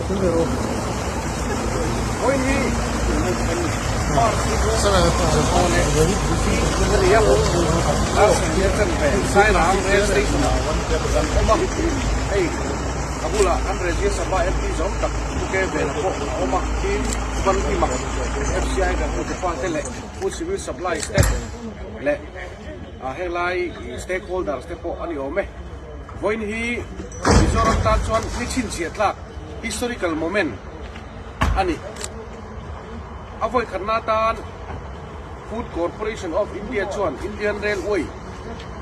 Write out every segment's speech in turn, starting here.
Vawiin hi Sairang Rail Station ah kan awm a, hei a bulah kan Rajya Sabha MP zawm tak Pu K Vela pawh a awm a, tin Van Kima FCI kan hmu te pa te leh Food Civil Supplies te leh henglai stakeholders te pawh a ni awm e. Vawiin hi Mizoram tan chuan ni chhinchhiah tlak historical moment a ni. A vawikhatna atan Food Corporation of India chuan Indian Railway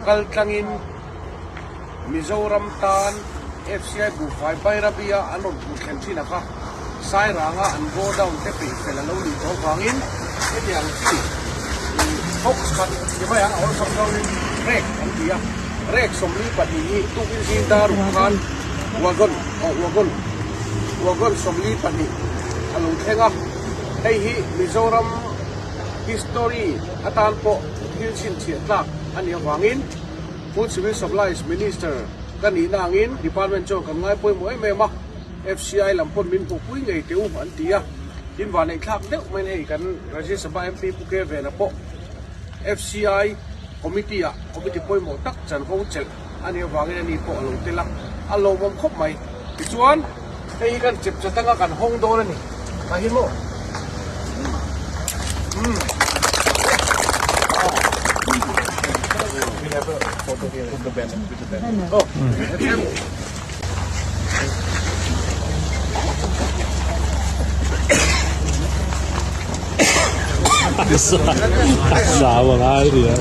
kal tlangin Mizoram tan FCI buhfai Bairabi-a an rawn hmuh thlen thin a kha Sairanga an go down te peih fel a lo nih tawh avangin hetiang chi box khat ti mai ang a awlsam zawngin rek an ti a, rek 42 hi tukin zing dar ruk khan wagon aw wagon wagon 42 a lo thleng a, hei hi Mizoram history atan pawh thil chhinchhiah tlak a nih avangin Food Civil Supplies Minister ka nihna angin department chuan kan ngai pawimawh em em a. FCI lam pawn min hmuhpui ngei teh u an ti a, tin vanneih thlak deuh maiin hei kan Rajya Sabha MP Pu K Vena pawh FCI committee ah committee pawimawh tak chanvo chelh a nih avangin ani pawh a lo tel a, a lawmawm khawp mai. Tichuan hei hi kan chep chat anga kan hawng dawn a ni. Tah hi maw? Umm. Oh. Sa vang ai ri a.